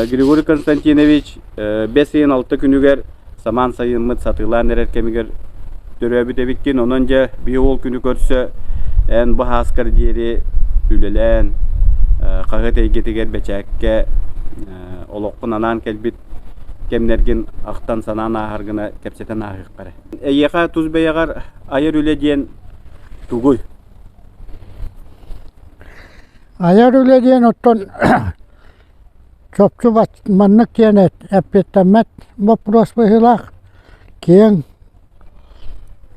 Григорий Константинович бэс ыйын алта күнүгэр самаан сайыммыт сатыылаан эрэр кэмигэр төрөөбүт эбиккин. Онон дьэ биһи ол күнү көрсө эн бу һааскар диэри үлэлээн хаһыат эйгэтигэр бэчээккэ олоххун анаан кэлбит кэмнэргин ахтан-санаан ааһар гына кэпсэтэн ааһыахха эрэ. Эйиэхэ тус бэйэҕэр айар үлэ диэн тугуй? Айар үлэ диэн оттон чопчу маннык диэн эппиэттэммэт боппуруос быһыылаах, киэҥ.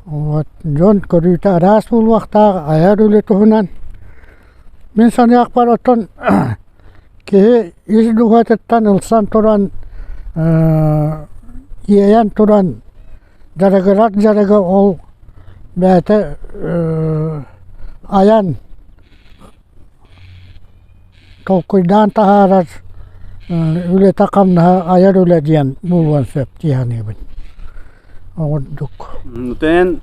Вот дьон көрүүтэ араас буолуохтаах айар үлэ туһунан. Мин саныахпар оттон киһи ис дууһатыттан ылсан туран иэйэн туран дьарыгырар дьарыга ол бэйэтэ айан толкуйдаан таһаарар үлэтэ-хамнаһа айар үлэ диэн буолуон сөп дии саныыбын. Оҕурдук. Эн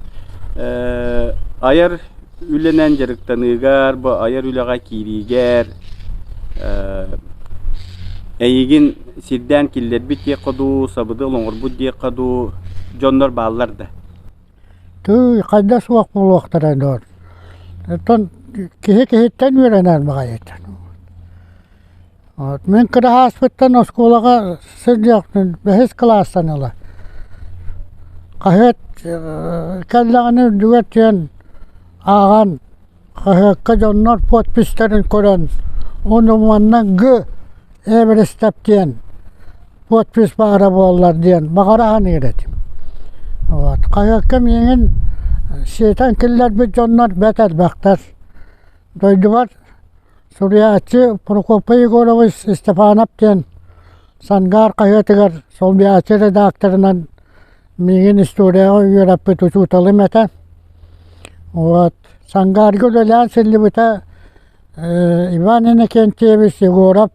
айар үлэнэн дьарыктаныыгар, бу айар үлэҕэ киириигэр эйигин сирдээн киллэрбит диэххэ дуу, сабыдыал оҥорбут диэххэ дуу дьоннор бааллар да? Тыый, хайда суох буолуохтара дуо? Оттон киһи киһиттэн үөрэнэр баҕайыта. Вот мин кыраһааспыттан оскуолаҕа сылдьыахпын бэһис кылаастан ыла хаһыат кэллэҕинэ үрдүгэр түһэн ааҕан хаһыакка дьоннор подписьтарын көрөн ону манна Г Эверестов диэн подпись баара буоллар диэн баҕара саныыр этим. Вот хаһыакка миигин сиэтэн киллэрбит дьоннор бэрт элбэхтэр. Дойдубар Суруйааччы Прокопий Егорович Степанов диэн Сангаар хаһыатыгар солбуйааччы редакторынан миигин историяҕа үөрэппит учууталым этэ. Вот Сангаарга үлэлээн сылдьыбыта Иван Иннокентьевич Егоров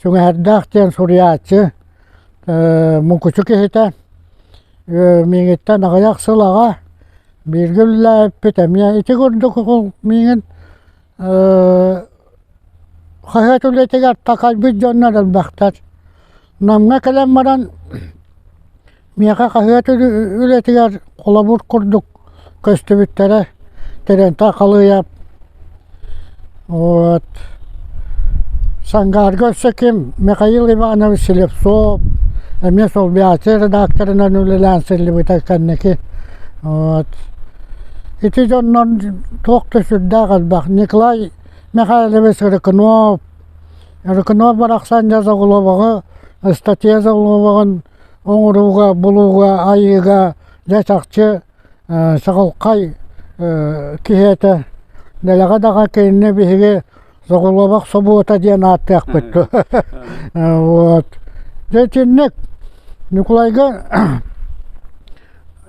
Сүҥэһэрдээх диэн суруйааччы мукучу киһитэ миигиттэн аҕыйах сыл аҕа бииргэ үлэлээбиппит эмиэ ити курдук миигин Хаһыат үлэтигэр такайбыт дьоннор элбэхтэр. Намҥа кэлэн баран миэхэ хаһыат үлэтигэр холобур курдук көстүбүттэрэ. Тэрэнтэй Халыйап, вот Сангаарга өссө ким Михаил Иванович Слепцов эмиэ солбуйааччы редакторынан үлэлээн сылдьыбыта кэнники. Вот Ити дьоннор туох да сүрдээх элбэх. Николай Михайлович Рыкунов, Рыкунов барахсан дьэ заголовогы, статья заголовогын оҥорууга, булууга, айыыга дьэ чахчы чаҕылхай киһи этэ. Дэлэҕэ даҕа кинини биһиги заголовок собуота диэн ааттыахпыт. Вот. Дьэ итинник Ньукулайга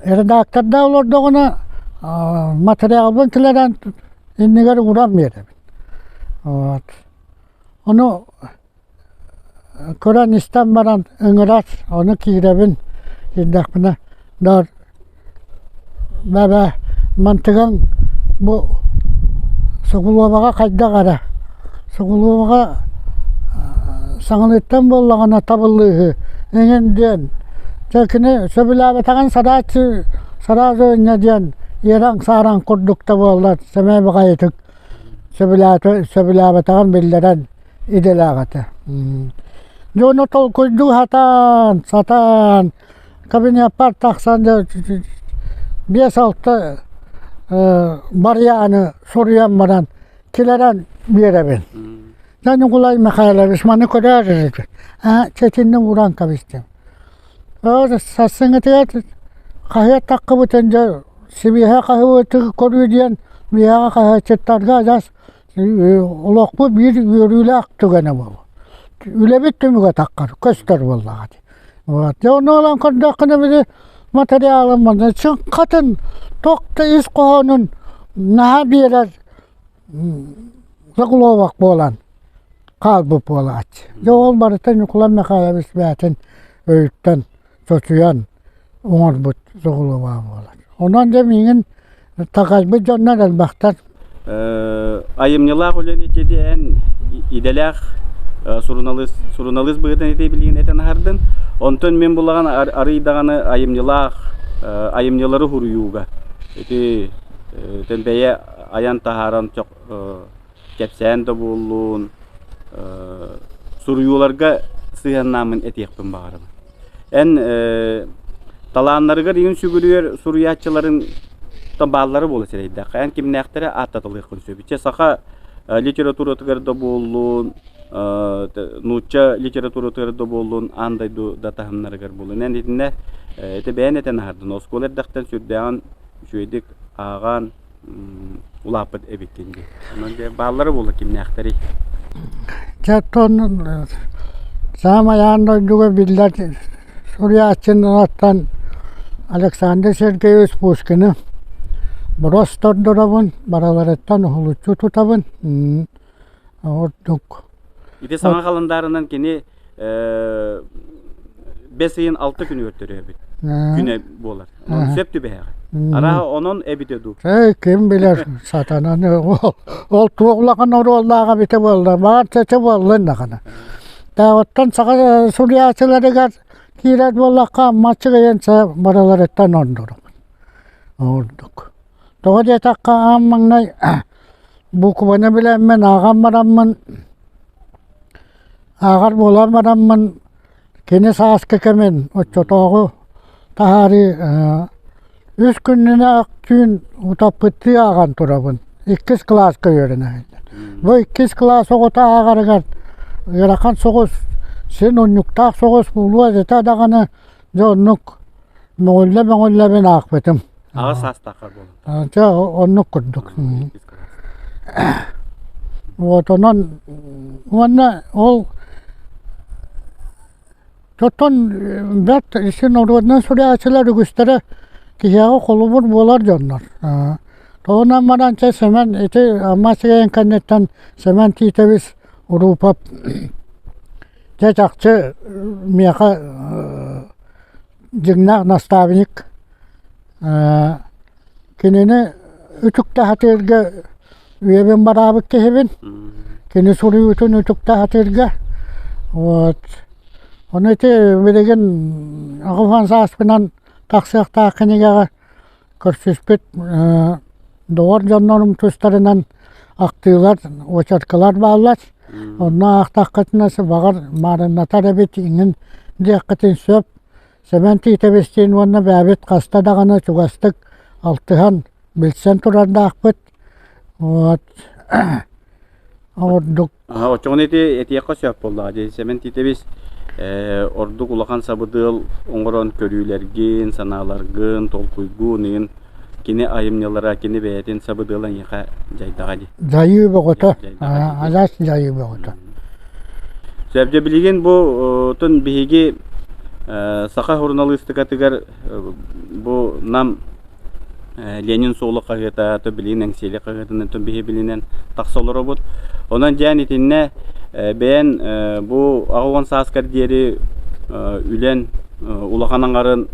Редактордаа олордоҕуна материалбын киллэрэн иннигэр ууран биэрэбин. Вот. Ону көрөн истэн баран ыҥырар, ону киирэбин киирдэхпинэ доор бэбэ мантыгаҥ бу Сугулуобаҕа хайдах эрэ Сугулуобаҕа саҥалыттан буоллаҕына табыллыыһы эҥин диэн дьэ кини сөбүлээбэтэҕин сарааччы сразу инньэ диэн иэрэҥ-саараҥ курдук да буоллар сэмэй баҕайытык сөбүлээбэтэҕин биллэрэн идэлээх этэ. Дьэ ону толкуйдуу сатаан, сатаан кабинеппар тахсан биэс-алта барыйааны суруйан баран килэрэн биэрэбин. Дьэ Ньукулай Михайлович маны көрөөр эрэ аа чэтинни ууран кэбистим. Сарсыҥҥытыгар хаһыат таххыбытын дьэ сибиэһэ хаһыаты көрүү диэн биһиэхэ хаһыатчыттарга адьас олохпут биир үөрүүлээх түгэнэ буолуо. Үлэбит түмүгэ таххар көстөр буоллаҕа дии. Вот. Дьэ ону ылан көрдөххүнэ били материалым манна чыҥхатын туох да ис хоһоонун наһаа биэрэр заголовок буолан хаалбыт буолааччы. Дьэ ол барыта Ньукулай Михайлович бэйэтин өйүттэн чочуйан оҥорбут заголовога буолар. Онон дьэ миигин такайбыт дьоннор элбэхтэр. Айымньылаах үлэни эн идэлээх суруналыыс суруналыыс быһыытынан ити билигин этэн аһардын. Онтон мин булаҕан арый даҕаны айымньылаах айымньылары суруйууга ити бэйэ айан таһааран кэпсээн да буоллун, суруйууларга сыһыаннааммын этиэхпин баҕарабын. Эн талааннарыгар иҥин сүгүрүйэр суруйааччыларын бааллара буола сирэйдэххэ, эн кимнээхтэрэ ааттаталыаххын сөбүй? Чэ, саха литературатыгар да буоллун, нуучча литературатыгар да буоллун, аан дойду да таһымнарыгар буоллун. Эн итиннэ ити бэйэн этэн аһардын, оскуола эрдэхтэн сүрдээҕин үчүгэйдик ааҕан, улааппыт эбиккин дии. Онон дьэ бааллара буолла кимнээхтэрий? Дьэ оттон саамай аан дойдуга биллэр суруйааччылартан Александр Сергеевич Пушкины Бороос тордоробун, барыларыттан уһулуччу тутабын. Ордук. Ити саҥа халандаарынан кини бэс ыйын алта күнүгэр төрөөбүт күнэ буолар. Онон сөп түбэһэҕин. Арааһа онон эбитэ дуу? Эй, ким билэр сатананы ол, ол туох улахан оруоллаах эбитэ буолла, баар чача буоллун даҕаны. Оттон саха суруйааччыларыгар киирэр буоллахха, маччыгыйан барыларыттан ордорум. Ордук. Тоҕо диэтэххэ, аан маҥнай букваны билэммин, ааҕан бараммын Ааҕар буолан бараммын кини сааскы кэмин оччотооҕу таһаарыы үс күннүнээх түүн утаппыттыы ааҕан турабын. Иккис кылааска үөрэнэ сылдьан. Бу иккис кылаас оҕото ааҕарыгар ыарахан соҕус, син унньуктаах соҕус буолуо этэ даҕаны дьэ оннук мөҕүллэ-мөҕүллэбин аахпытым. Аҕа саастааххар буолан. Чэ оннук курдук. Вот онон уонна ол оттон бэрт ити норуодунай суруйааччылар үгүстэрэ киһиэхэ холобур буолар дьоннор. Тоҕунан баран чэ Сэмэн ити Амма сирэйин кэнниттэн Сэмэн Тиитэбис Уруупап дьэ чахчы миэхэ дьиҥнээх наставник Кинини үтүктэ сатыырга үйэбин бараабыт киһибин. Кини суруйуутун үтүктэ сатыырга. Вот. Ону ити билигин аҕыс сааспынан тахсыахтаах кинигэҕэ көрсүспүт доҕор дьоннорум тустарынан ахтыылар, очеркалар бааллар. Онно аахтаххытына баҕар маарыннатар эбит иҥин диэххитин сөп. Сэмэн Тиитэбистиин уонна бэйэбит хаста даҕаны чугастык алтыһан, билсэн турардаахпыт. Вот ордук Оччоҕуна ити этиэххэ сөп буоллаҕа дии. Сэмэн Тиитэбис ордук улахан сабыдыал оҥорон көрүүлэргин, санааларгын, толкуйгун иһин кини айымньылара, кини бэйэтин сабыдыала эйиэхэ дьайдаҕа дии. Дьайыы бөҕөтө, адьас дьайыы бөҕөтө. Сөп дьэ билигин бу тун биһиги саха суруналыыстыкатыгар бу Нам Ленин суолу хаһыата, то билигин Эҥсиэли хаһыатынан тун биһи билинэн тахса олоробут. Онон дьээн итиннэ бэйэн бу 80 сааскар диэри үлэн улахан аҥарын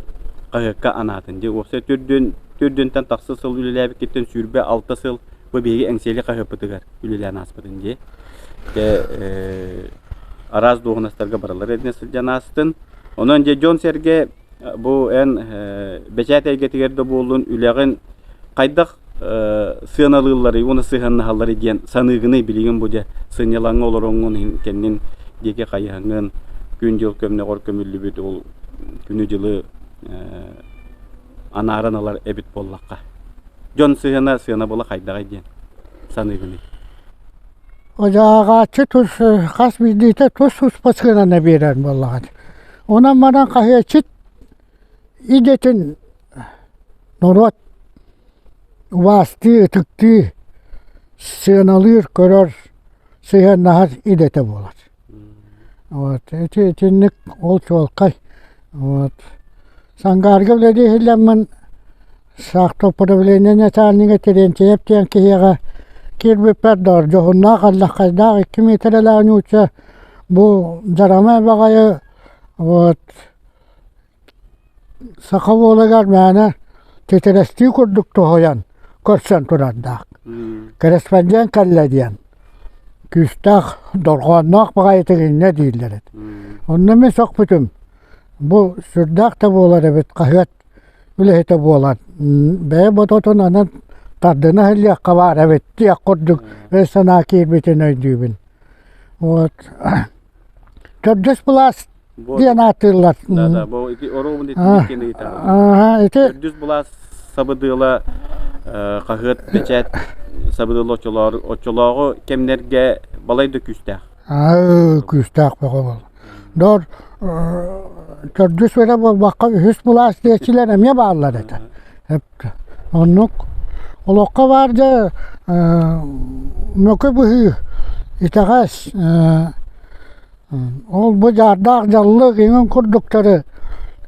хаһыакка анаатын. Дьэ уопсай төрдүөн төрдүөнтэн тахса сыл үлэлээбиккиттэн 26 сыл бу биһиги Эҥсиэли хаһыаппытыгар үлэлээн ааспытын дии. Дьэ араас дуоһунастарга барылар эрдэ сылдьан аастын. Онон дьэ дьон-сэргэ бу эн бэчээт эйгэтигэр да буоллун үлэҕин хайдах сыаналыылларый уонна сыһыаннаһалларый диэн саныыгыный билигин бу дьэ сынньалаҥҥа олороҥҥун кэннин диэки хайыһаҥҥын күн-дьыл көмнөҕөр көмүллүбүт ол күнү-дьылы анааран ылар эбит буоллахха дьон сыһыана сыанабыла хайдаҕый диэн саныыгыный Ааҕааччы тус хас биирдиитэ тус-туспа сыананы биэрэр буоллаҕа. Онон баран хаһыаччыт идэтин норуот убаастыы, ытыктыы, сыаналыыр, көрөр, сыһыаннаһар идэтэ буолар. Вот ити итинник ол чуолкай. Вот Сангаарга үлэлии иһиллэммин Сахтоуправление начальнига Терентьев диэн киһиэхэ киирбиппэр доор дьоһуннаах аллаххайдаах икки миэтэрэлээх нуучча бу дьарамай баҕайы вот саха уолугар мээнэ титирэстии курдук тоһуйан көрсөн турардаах. Корреспондент кэллэ диэн. күүстээх, дорҕоонноох баҕайытык инньэ дииллэр этэ. Онно мин сөхпүтүм, бу сүрдээх да буолар эбит хаһыат үлэһитэ буолан, бэйэ бототун анан тардына иһиллиэххэ баар эбит диэх курдук өй-санаа киирбитин өйдүүбүн. Вот. Төрдүс былаас диэн ааттыыллар. Да, да, бу ити оруобун итинник ыйытаҕын. Ити Төрдүс былаас сабыдыала хаһыат бэчээт сабыдыала оччолооҕу кэмнэргэ балай да күүстээх. Күүстээх бөҕө буолла. Дор төрдүс эрэ буолбакка үһүс былаас диэччилэр эмиэ бааллар этэ. Оннук олоххо баар дьэ мөкү быһыы итэҕэс Ол бу дьаардаах дьаллык иҥин курдуктары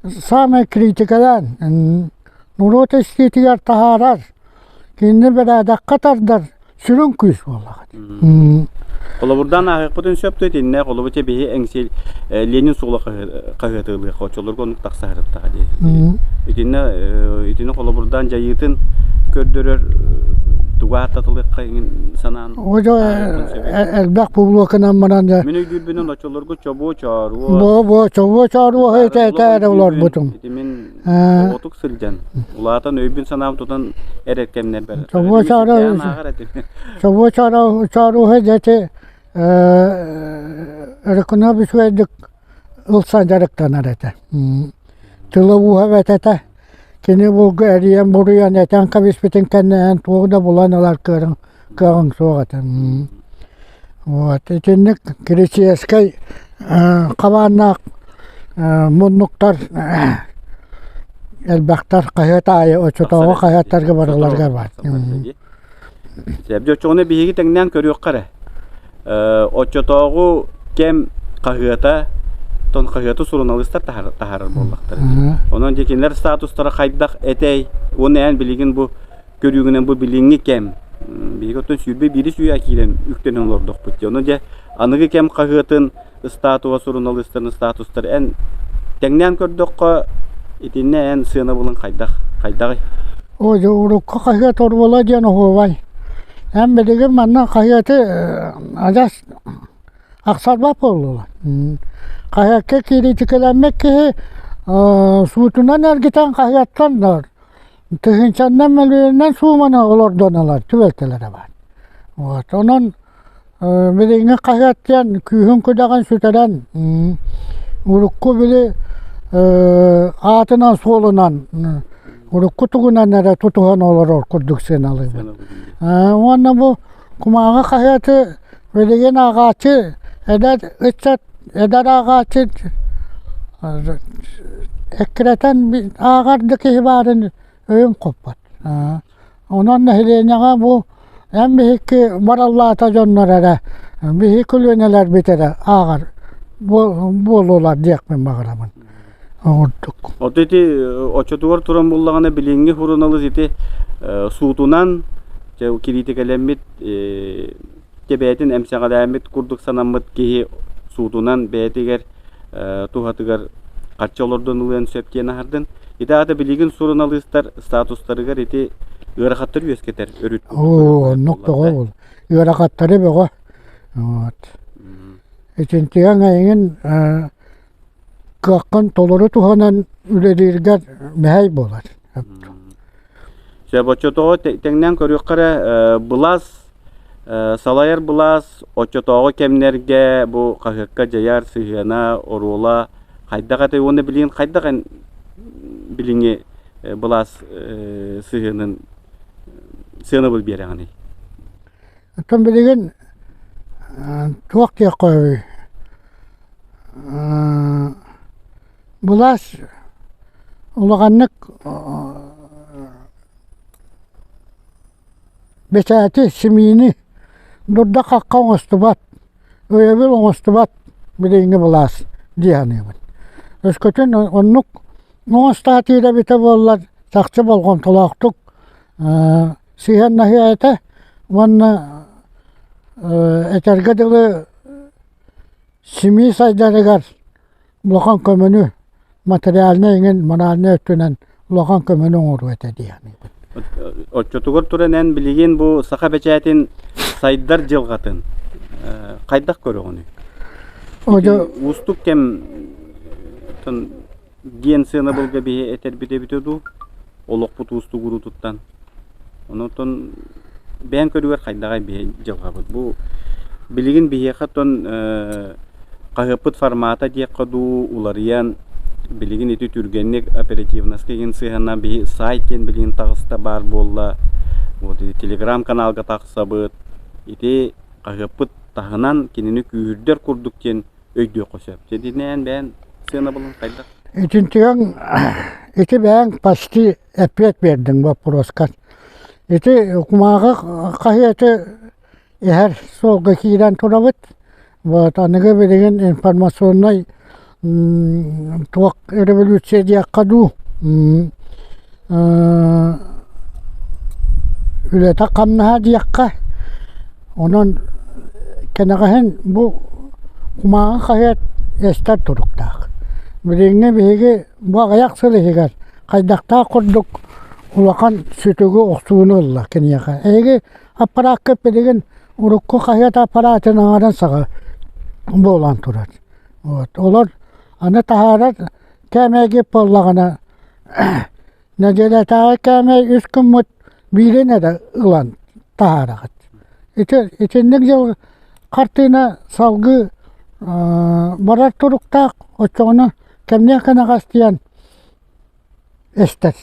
саамай критикэлээн норуот истиитигэр таһаарар, кинини бэрээдэккэ тардар сүрүн күүс буоллаҕа дии. Холобурдаан ааһыахпытын сөп дуо итиннэ холобур чэ биһи эҥсиэл Ленин суола хаһыаты ылыахха оччолорго оннук тахса сырыттаҕа дии. Итиннэ итини холобурдаан дьайыытын көрдөрөр тугу ааттатылыахха иҥин санаан Элбэх публиканан баран дьэ Мин өйдүүрбүнэн оччолорго чобуо чооруо Бо бо чобуо чооруо этэ этэ эрэ олорбутум. Ити мин оҕотук сылдьан улаатан өйбүн санаам тутан эрэр кэмнэрбэр Чобуо чооруо чобуо чооруо дьэ Рыкунов үчүгэйдик ылсан дьарыктанар этэ. Тыла ууһа эбэтэ этэ. Кини булгу эрийэн-буруйан этэн кэбиспитин кэннэ эн тугу да булан ылар кыаҕыҥ кыаҕыҥ суох этэ. Вот итинник киричиэскэй хабааннаах муннуктар элбэхтэр хаһыат аайы оччотооҕу хаһыаттарга барыларыгар баар. Дьэ оччоҕуна биһиги тэҥнээн көрүөххэ эрэ. Оччотооҕу кэм хаһыата тон хаһыаты суруналыыстар таһаарар буоллахтара. Онон дьэ кинилэр статустара хайдах этэй уонна эн билигин бу көрүүгүнэн бу билиҥҥи кэм биһиги оттон 21 үйэ киирэн үктэнэн олордохпут дии. Онон дьэ аныгы кэм хаһыатын статуһа суруналыыстарын статустара эн тэҥнээн көрдөххө итиннэ эн сыанабылыҥ хайдах хайдаҕый? Оо дьэ урукку хаһыат оруола диэн оһуобай. Эн билигин манна хаһыаты адьас ахсарбат буоллулар. Хаһыакка кириитикэлэммит киһи суутунан эргитэн хаһыаттан да тыһыынчаннан мөлүйүөнүнэн сууманы олордон ылар түбэлтэлэрэ баар. Вот онон Билиҥҥи хаһыат диэн күүһүн-күдэҕин сүтэрэн, урукку били аатынан-суолунан, урукку тугунан эрэ тутуһан олорор курдук сыаналыыбын. Уонна бу кумааҕы хаһыаты билигин ааҕааччы эдэр ыччат, эдэр ааҕааччы эккирэтэн ааҕар да киһи баарын өйүм хоппот. Онон нэһилиэнньэҕэ бу эн биһикки бараллаата дьоннор эрэ, биһи көлүөнэлэрбит эрэ ааҕар буолуолар диэхпин баҕарабын оҥордук. Ото ити оччотугар туран буллаҕына билиҥҥи суруналыыс ити суутунан кириитикэлэммит бэйэтин эмсэҕэлээммит курдук санаммыт киһи суутунан бэйэтигэр туһатыгар харчы олордон ылыан сөп диэн аһардын. Ити аата билигин суруналыыстар статустарыгар ити ыарахаттары үөскэтэр өрүт. Оо, оннук бөҕө ол. Ыарахаттары бөҕө. Вот. Итинтигэҥ эйигин кыаххын толору туһанан үлэлииргэр мэһэй буолар. Сөп, оччотооҕу тэҥнээн көрүөххэ эрэ, былаас Салайар былаас оччотооҕу кэмнэргэ бу хаһыакка дьайар сыһыана, оруола хайдах этэй уонна билигин хайдах эн билиҥҥи былаас сыһыанын сыанабыл биэрэҕиний? Оттон билигин туох диэххэ үһүй былаас улаханнык Бэчээти, симиини дурда-хахха оҥостубат, өйөбүл оҥостубат билиҥҥи былаас дии саныыбын. Өскөтүн оннук оҥостоотуур эбитэ буоллар, чахчы болҕомтолоохтук сыһыаннаһыа этэ уонна этэргэ дылы симии сайдарыгар улахан көмөнү материальнай иҥин моральнай өттүнэн улахан көмөнү оҥоруо этэ дии саныыбын. Оччотугар туран эн билигин бу саха бэчээтин сайдар дьылҕатын. хайдах көрөҕүнүй? Уустук кэм диэн сыанабылга биһи этэрбит эбитэ дуу, олохпут уустугуруутуттан. Онон бэйэҥ көрүгэр хайдаҕай биһи дьылҕабыт. Бу билигин биһиэхэ оттон хаһыаппыт формата диэххэ дуу уларыйан билигин ити түргэнник оперативноска игин сыһыаннаан биһи сайт диэн билигин таҕыста баар буолла. Вот ити телеграм-каналга тахсабыт. Ити хаһыаппыт таһынан кинини күүһүрдэр курдук диэн өйдүөххэ сөп. Дьэ бэйэн сыанабылын хайдах? Итинтигэн ити бэйэҥ почти эппиэт биэрдиҥ боппуруоска. Ити кумааҕы хаһыаты иһэр суолга киирэн турабыт. Вот аныгы билигин информационнай туох революция диэххэ дуу үлэтэ-хамнаһа диэххэ онон кэнэҕэһин бу кумааҕы хаһыат эстэр туруктаах. Билиҥҥи биһиги бу аҕыйах сыл иһигэр хайдахтаах курдук улахан сүтүгү охсууну ылла киниэхэ. Эһиги аппараакка билигин урукку хаһыат аппараатын аҥарын саҕа буолан турар. Вот олор аны таһаарар кээмэйгит буоллаҕына нэдиэлэтээҕи кээмэй үс күммүт биирин эрэ ылан таһаараҕыт. Ити итинник дьыл хартыына салгыы барар туруктаах оччоҕуна кэмниэх кэнэҕэс диэн эстэр.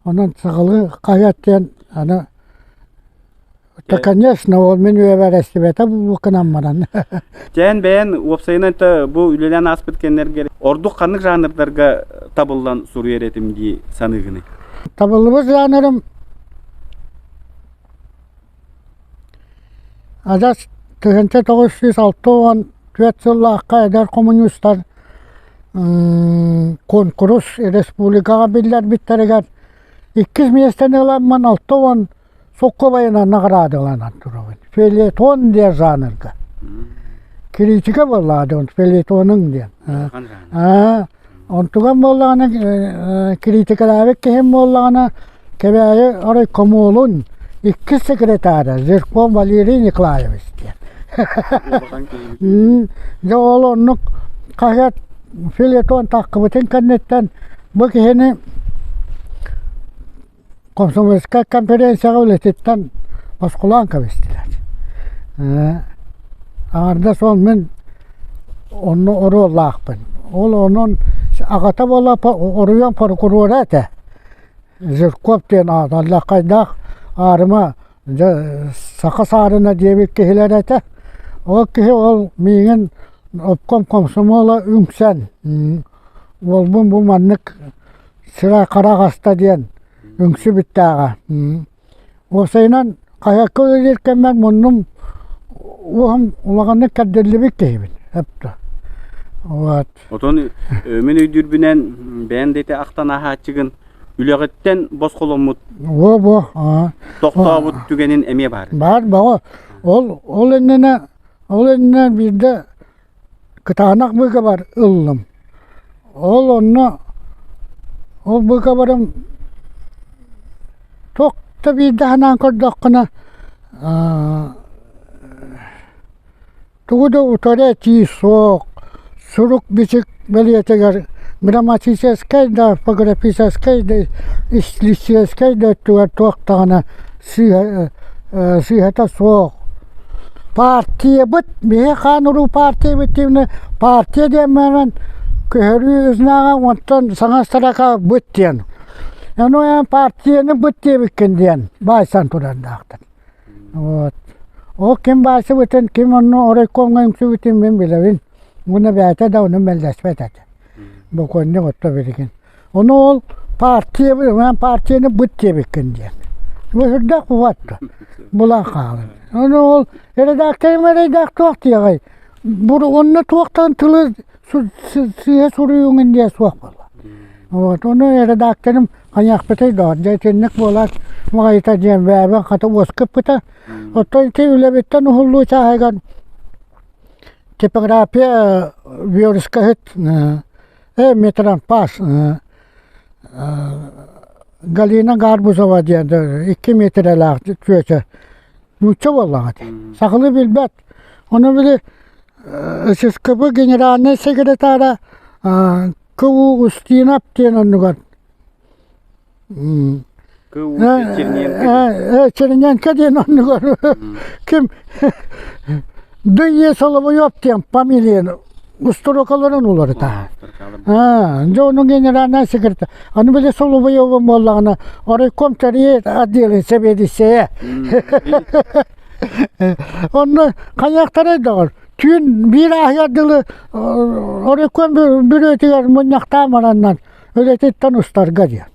Онон саҕалыы хаһыат диэн аны Да, конечно, ол мин үйэбэр эстибэтэ буолбуккунан баран. Чээн бэйэн уопсайынан да бу үлэлээн ааспыт кэмнэргэр ордук ханнык жанрдарга табыллан суруйар этим дии саныыгыный? Табыллыбыт жанрым адьас 1964 сыллаахха эдэр коммунистар куонкурус республикаҕа биллэрбиттэригэр иккис миэстэни ыламмын 60 соккобайынан наҕараадаланан турабын. Фельетон диэн жанрга. Критика буоллаҕа фельетонуҥ диэн. Онтуган буоллаҕына критикалаабыт киһим буоллаҕына Кэбээйи райкомолун иккис секретара Жирков Валерий Николаевич диэн. Дьэ ол оннук хаһыат фельетон таххыбытын кэнниттэн бу киһини Комсомольскай конференцияҕа үлэтиттэн босхолоон кэбистилэр. Аҥардас ол мин онно оруоллаахпын. Ол онон аҕата буола оройуон прокурора этэ. Жирков диэн аата Аллаххайдаах аарыма дьэ саха саарына диэбит киһилэрэ этэ. Ол киһи ол миигин обком комсомола үҥсэн уолбун бу маннык Сыра хара хаста диэн үҥсүбүттээҕэ. Уопсайынан хаһыакка үлэлиир кэммэр муннум уоһум улаханнык кэрдиллибит киһибин. Эптэ. Вот. Отон мин өйдүүрбүнэн бэйэн да ити ахтан ааһааччыгын үлэҕиттэн босхоломмут Во-во. Тохтообут түгэнин эмиэ баар. Баар баҕа. Ол ол иннинэ ол иннинэ биирдэ Кытаанах быыкабар ыллым. Ол онно ол быыкабарым туох да биирдэ санаан көрдөххүнэ тугу да утары этии суох, сурук-бичик бэлиэтигэр грамматическай да, орфографическай да, истилистическэй да өттүгэр туох даҕаны сыыһа сыыһата суох. Партиябыт, биһи хаан уруу партиябыт диэбинэ, партия диэн баран көһөрүү знага онтон саҥа строка быт диэн. Ону эн партияны быт диэбиккин диэн баайсан турардаахтар. Вот. Ол ким баайсыбытын, ким онно оройкомҥа үҥсүбүтүн мин билэбин. Уонна бэйэтэ да ону мэлдьэспэт этэ. Бокуонньук отто билигин. Ону ол партия партияны быт диэбиккин диэн. Бу сүрдээх бубат булан хаалан. Ону ол редакторым эрэйдээх туох диэҕэй? Онно туохтан тылы сыыһа суруйуҥун диэ суох буолла. Вот ону редакторым хайаахпытый доо дьэ итинник буолаат маҕайыта диэн бэйэбин хата уоскуппута. Оттон ити үлэбиттэн уһуллуу чааһыгар типография верскаһыт метранпас Галина Гарбузова диэн 2 метрэлээх чүөчэ нуучча буоллаҕа ити. Сахалыы билбэт. Ону били ССКБ генеральнай секретара К.У. Устинов диэн оннугар К.У. Черненко. Черненко диэн оннугар ким Д.Е. Соловьев диэн фамилияны устуруокаларын уларыта. Дьэ ону генеральнай секретарь. Аны били Соловьевым буоллаҕына райком тэрийэр отделын сэбиэдиссэйэ. Онно хайыахтарай доҕор, түүн биир ааһыар дылы оройкуон бүрүөтүгэр мунньахтаан бараннар үлэтиттэн устарга диэн.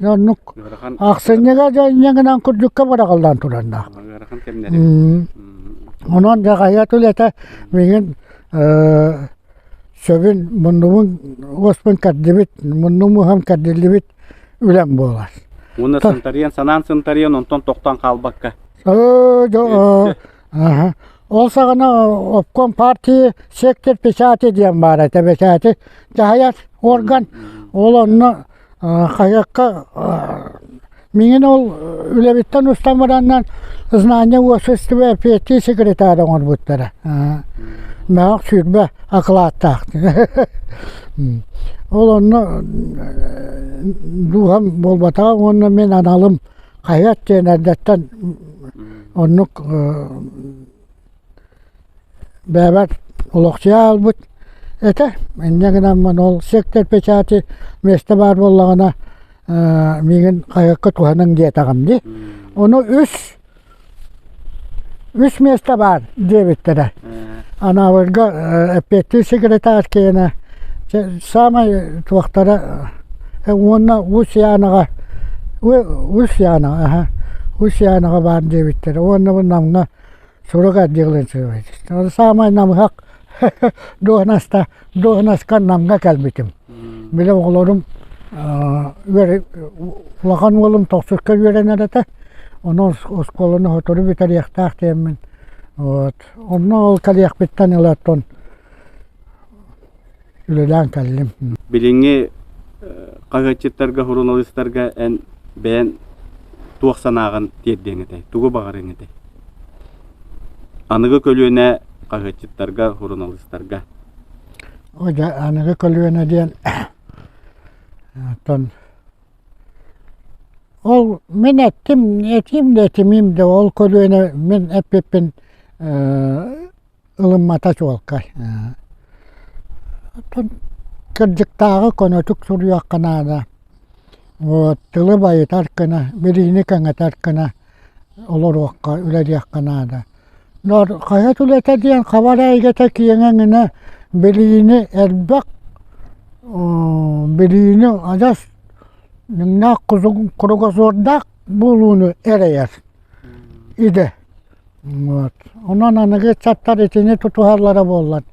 Оннук ахсынньыга дьэ инньэ гынан курдукка быраҕыллан тураннаах. Ыарахан кэмнэри. Онон дьэ хаһыат үлэтэ миигин сөбүн муннубун уоспун кэрдибит, муннум уһам кэрдиллибит үлэм буолар. Уонна сынтарыйан, санаан сынтарыйан, онтон тохтоон хаалбакка. Ол саҕана обком партии сектор печати диэн баар этэ, печати дьаһайар орган. Ол онно хаһыакка миигин ол үлэбиттэн устан бараннан знание уопсастыба эппиэттии секретарь оҥорбуттара. Мөөх 20 акылааттаах. Ол онно дууһам буолбатаҕа уонна мин аналым хаһыат диэн эрдэттэн оннук бэйэбэр олохсуйа хаалбыт этэ. Инньэ гынан ол сектор печати миэстэ баар буоллаҕына миигин хаһыакка туһаныҥ диэтэҕим дии. Ону үс Үс миэстэ баар диэбиттэрэ. Анаабырга эппиэттиир секретарь киэнэ саамай туохтара уонна Уус Янаҕа Уус Янаҕа Уус Янаҕа баар диэбиттэрэ уонна бу Намҥа сурук отделын Саамай намыһах дуоһунаста дуоһунаска Намҥа кэлбитим. Били оҕолорум улахан уолум тохсуска үөрэнэр этэ, онон оскуоланы сотору бүтэриэхтээх диэммин вот онно ол кэлиэхпиттэн ыла оттон үлэлээн кэллим. Билиҥҥи хаһыатчыттарга, суруналыыстарга эн бэйэн туох санааҕын тиэрдиэҥ этэй, тугу баҕарыаҥ этэй? Аныгы көлүөнэ хаһыатчыттарга, суруналыыстарга. Дьэ, аныгы көлүөнэ диэн оттон ол мин эттим, этиим да этимиим да ол көлүөнэ мин эппиппин ылыммата чуолкай. Оттон кырдьыктааҕы көнөтүк суруйуохха наада. Вот тылы байытар гына, билиини кэҥэтэр гына олоруохха, үлэлиэххэ наада. Хаһыат үлэтэ диэн хабар эйгэтэ киэҥэ эҥинэ билиини элбэх билиини адьас дьиҥнээх кругозордаах буолууну эрэйэр идэ. Вот. Онон аныгы ыччаттар итини тутуһаллара буоллар.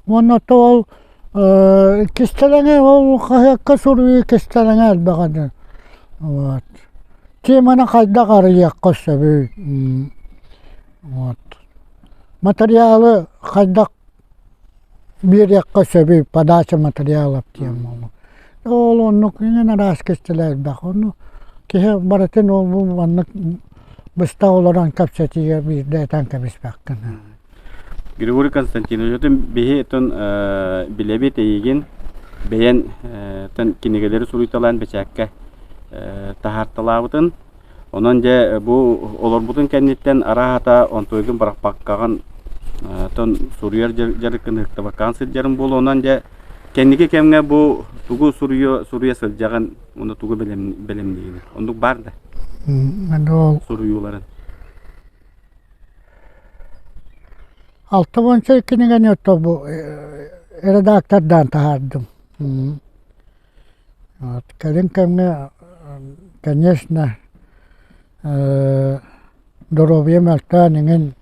Уонна то ол кистэлэҥэ ол хаһыакка суруйуу кистэлэҥэ элбэҕэ диэн. Вот. Теманы хайдах арыйыахха сөбүй? Вот. Материалы хайдах биэриэххэ сөбүй? Подача материалов диэн буолуо. Ол оннук иҥэн араас кистэлэ элбэх. Ону киһи барытын ол бу маннык быста олорон кэпсэтиигэ биирдэ этэн кэбиспэккин. Григорий Константинович, отон биһи отон билэбит эйигин бэйэн кинигэлэри суруйталаан бэчээккэ таһаарталаабытын. Онон дьэ бу олорбутун кэнниттэн арааһата онтуойгун бырахпаккаҕын отон суруйар дьарыккын ыһыктыбаккаҕын сылдьарын буолуо. Онон дьэ кэнники кэмҥэ бу тугу суруйа суруйа сылдьаҕын уонна тугу бэлэмниигин? Оннук баар да суруйууларын? 60 кинигэни ото бу редактордаан таһаардым. Вот кэлин кэмҥэ, конечно, доруобуйа мөлтөөн иҥин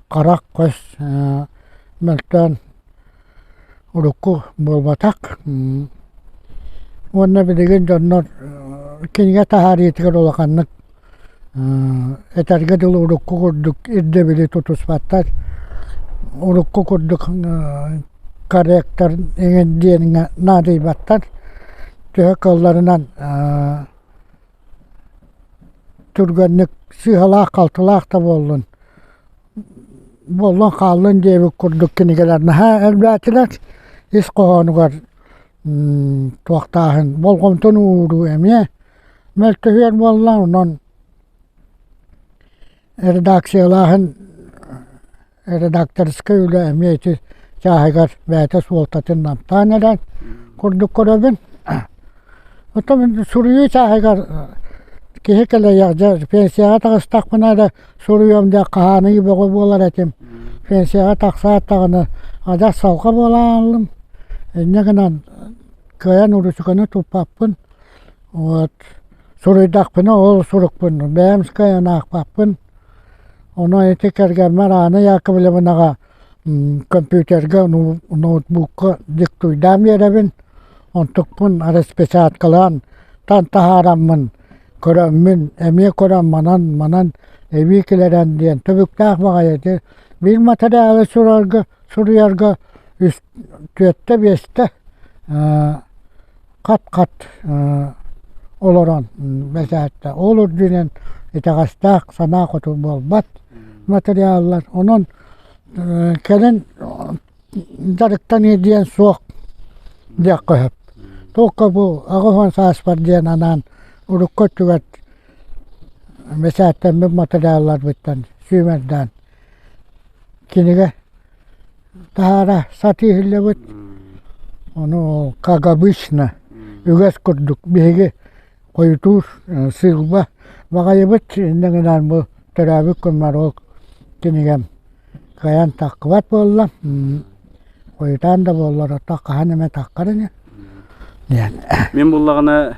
харах көс мөлтөөн урукку буолбатах. Уонна билигин дьоннор кинигэ таһаарыытыгар улаханнык Этэргэ дылы урукку курдук ирдэбили тутуспаттар, урукку курдук корректор эҥин диэҥҥэ наадыйбаттар. Төһө кыалларынан түргэнник сыыһалаах-халтылаах да буоллун. буоллун хааллын диэбит курдук кинигэлэр наһаа элбээтилэр. Ис хоһоонугар туохтааһын болҕомтону ууруу эмиэ мөлтөһүөр буолла. Онон редакциялааһын редакторскай үлэ эмиэ ити чааһыгар бэйэтэ суолтатын намтаан эрэр курдук көрөбүн. Оттон суруйуу чааһыгар киһи кэлэйэх дьэ пенсияҕа таҕыстахпына эрэ суруйуом диэн хаһааныы бөҕө буолар этим. Пенсияҕа тахсаат даҕаны адьас салҕа буолан ааллым. Инньэ гынан кыайан уруучуканы туппаппын. Вот суруйдахпына ол сурукпун бэйэм кыайан аахпаппын. Онон ити кэргэммэр Аана Яковлевнаҕа компьютерга, ноутбукка диктуйдаан биэрэбин. Онтукпун распечаткалаан тан таһаараммын көрөммүн, эмиэ көрөн манан, манан эбии килэрэн диэн түбүктээх баҕайы ити биир матырыйаалы сурарга, суруйарга үс түөртэ-биэстэ хат-хат олорон бэчээттэ. Ол үрдүнэн итэҕэстээх санаа хоту буолбат материаллар. Онон кэлин дьарыктаныы диэн суох диэххэ сөп. Туохха бу 80 сааспар диэн анаан урукку өттүгэр бэчээттэммит материалларбыттан сүүмэрдээн кинигэ таһаара сатыы иһиллэбит. Ону как обычно үгэс курдук биһиги хойутуур сыылба баҕайыбыт инньэ гынан бу төрөөбүт күммэр ол кинигэм кыайан таххыбат буолла. Хойутаан да буоллар оттон хаһан эмэ таххар ини диэн. Мин буллаҕына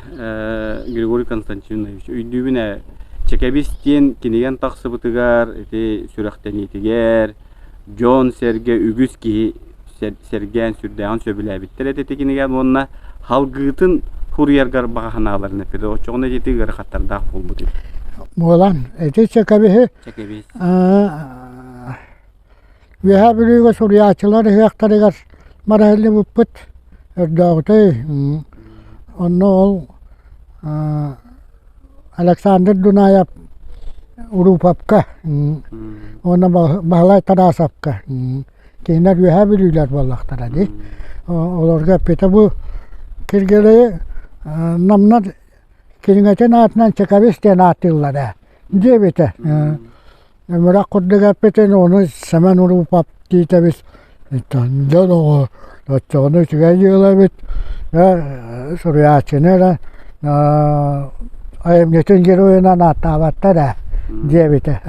Григорий Константинович өйдүүбүн ээ Чэкэбис диэн кинигэн тахсыбытыгар ити сүрэхтэниитигэр дьон-сэргэ үгүс киһи сэргээн сүрдээҕин сөбүлээбиттэр этэ ити кинигэ уонна халгыытын суруйаргар баҕа санааларын эппитэ оччоҕуна ити ыарахаттардаах буолбут үһү. Буолан ити чэкэбиһи Чэкэбис. Үөһээ Бүлүүгэ суруйааччылар ыһыахтарыгар бараһыллыбыппыт өрдөөҕүтэй онно ол Александр Дунаев Уруповка уонна Баһылай Тарасовка кинилэр Үөһээ Бүлүүлэр буоллахтара дии. Олорго эппитэ бу Киргиэлэйи Намнар кинигэтин аатынан Чекавис диэн ааттыыллар ээ диэбитэ. Өмүрэх курдук эппитин ону Сэмэн Уруупап Тиитэбис дьон оҕо оччоҕуна үчүгэй дьыала эбит суруйааччыны эрэ айымньытын геройунан ааттаабаттар ээ диэбитэ.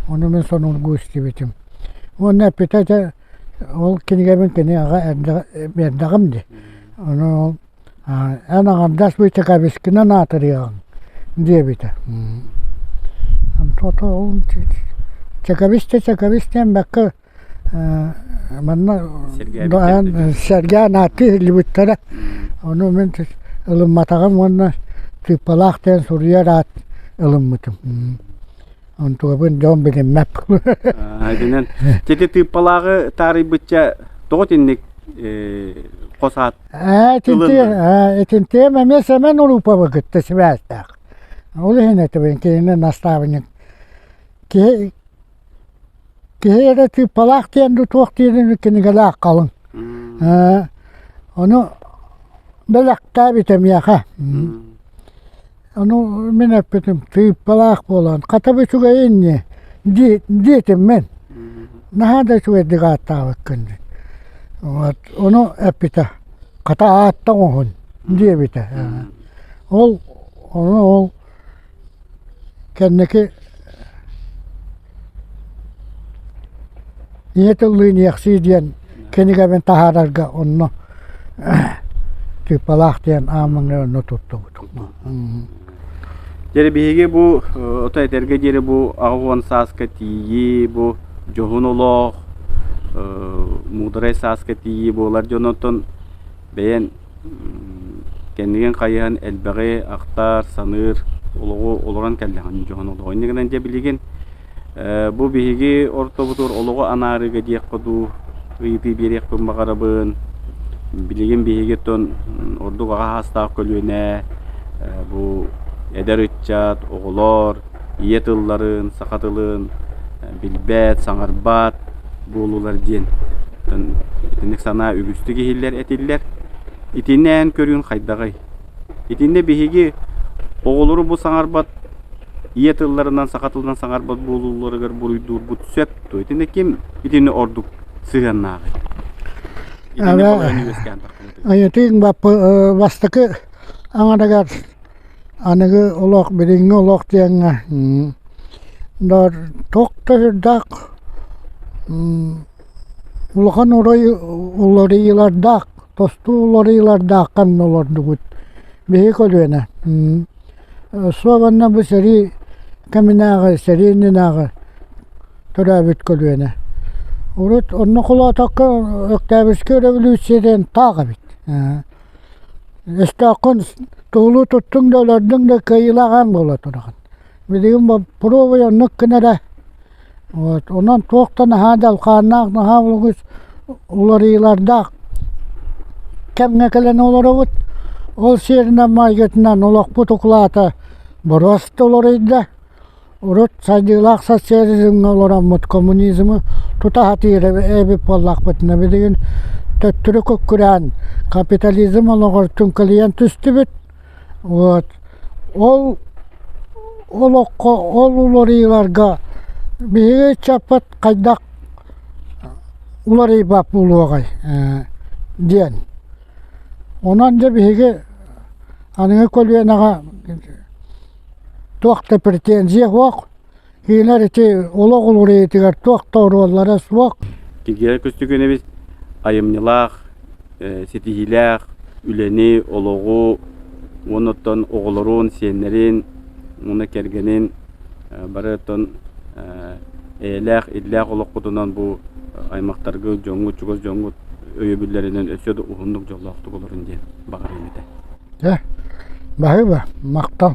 Ону мин сонургуу истибитим. Уонна эппитэ этэ ол кинигэбин кини аҕа биэрдэҕим дии. Ону ол Эн аҥардас быычакабыскынан аатырыаҕыҥ диэбитэ. Тото ол чэкэбис да чэкэбис диэн бэккэ манна сэргээн ааттыы иһиллибиттэрэ. Ону мин ылымматаҕым уонна тыыппалаах диэн суруйар аат ылыммытым. Онтугабын дьон билиммэт. Итинэн ити тыыппалааҕы таарыйбычча тоҕо итинник хос аат Итинтиэм эмиэ Сэмэн Уруповы кытта сибээстээх. Ол иһин этэбин кинини наставник киһи киһи эрэ тыыппалаах диэн дуу туох диирин кинигэлээх халыҥ. Ону бэлэхтээбитэ миэхэ. Ону мин эппитим тыыппалаах буолан хата бу үчүгэйин дии диэтим мин. Наһаа да үчүгэйдик ааттаабыккын дии. Вот ону эппитэ хата аатта оҥоһун диэбитэ. Ол ону ол кэнники Ийэ тыллыын иэхсии диэн кинигэбин таһаарарга онно Тыыппалаах диэн ааммыҥҥа онно туттубутум. Дьэ биһиги бу ото этэргэ диэри бу 80 сааска тиийии, бу дьоһун олох, муударай сааска тиийии буолар дьон оттон бэйэн кэннигин хайыһан элбэҕи ахтар, саныыр олоҕу олорон кэллэҕин дьоһун олоҕу. Инньэ гынан дьэ билигин Бу биһиги ортобутугар олоҕу анаарыыга диэххэ дуу, ыйытыы биэриэхпин баҕарабын. Билигин биһиги оттон ордук аҕа саастаах көлүөнэ бу эдэр ыччат, оҕолор ийэ тылларын, саха тылын. билбэт, саҥарбат буолулар диэн итинник санаа үгүстүк иһиллэр, этиллэр. Итиннэ эн көрүүн хайдаҕый? Итиннэ биһиги оҕолору бу саҥарбат ийэ тылларынан, саха тылынан саҥарбат буолууларыгар буруйдуурбут сөп дуо? Итиннэ ким итини ордук сыһыаннааҕый? Итинник балаһыанньа үөскээн тахсыбытый. Ыйытыыҥ бастакы аҥарыгар аныгы олох, билиҥҥи олох диэҥҥэ туох да сүрдээх улахан уларыйыылардаах, тосту уларыйыылардаах ханна олордубут биһи көлүөнэ. Суобанна бу сэрии кэминээҕи, сэрии иннинээҕи төрөөбүт көлүөнэ. Урут онно холоотоххо Өктөөбүскэй өрөбүлүүссүйэ диэн таах эбит. Өстөөххүн туһулуу туттуҥ да өлөрдүҥ да кыайыылаах эн буола тураҕын. Билигин боппуруобуй оннук гына эрэ. Вот онон туох да наһаа дьалхааннаах, наһаа улугус уларыйыылардаах кэмҥэ кэлэн олоробут. Ол сиэринэн майгытынан олохпут укулаата боруоста уларыйда. Урут сайдыылаах социализмҥа олороммут коммунизмы тута сатыыр эбит буоллахпытына, билигин төттөрү күккүрээн капитализм олоҕор түҥкэлийэн түстүбүт. Вот. Ол олоххо, ол уларыйыыларга биһиги ыччаппыт хайдах уларыйбат буолуоҕай диэн. Онон дьэ биһиги аныгы көлүөнэҕэ туох да претензия суох, кинилэр ити олох уларыйыытыгар туох да оруоллара суох. Киргиэлэй Көстөкүүнэбис айымньылаах, ситиһиилээх үлэни, олоҕу уонна оттон оҕолорун, сиэннэрин уонна кэргэнин бары оттон эйэлээх, иллээх олоххутунан бу аймахтаргыт, дьоҥҥут, чугас дьоҥҥут өйөбүллэринэн өссө да уһуннук дьоллоохтук олорун диэн баҕарыам этэ. Дьэ, баһыыба, махтал.